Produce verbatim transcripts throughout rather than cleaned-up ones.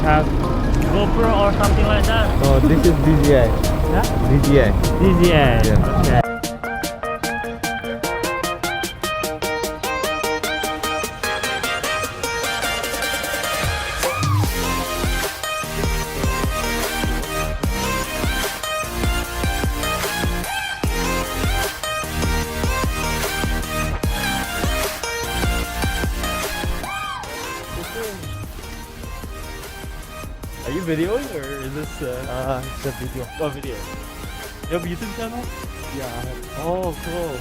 Have GoPro or something like that? No, this is D J I. Huh? D J I. D J I. Yeah. Okay. Are you videoing or is this uh, Uh, it's a video. A video? You have a YouTube channel? Yeah. Oh, cool.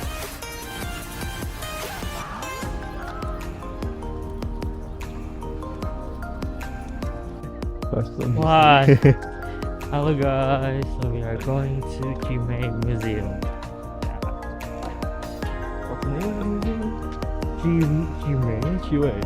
First one. What? Hello guys, so we are going to Qimei Museum. What's the name of the museum? Qi-, Qimei? Qimei.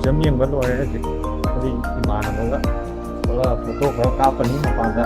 ꯑꯗꯨꯝ ꯌꯦꯡꯕ ꯂꯣꯏꯔꯦ ꯍꯧꯖꯤꯛ꯫ ꯑꯩꯈꯣꯏ ꯏꯃꯥꯟꯅꯕꯒ ꯊꯣꯛꯂꯛꯑ photo ꯈꯔ ꯀꯥꯞꯄꯅꯤ ꯃꯄꯥꯟꯗ꯫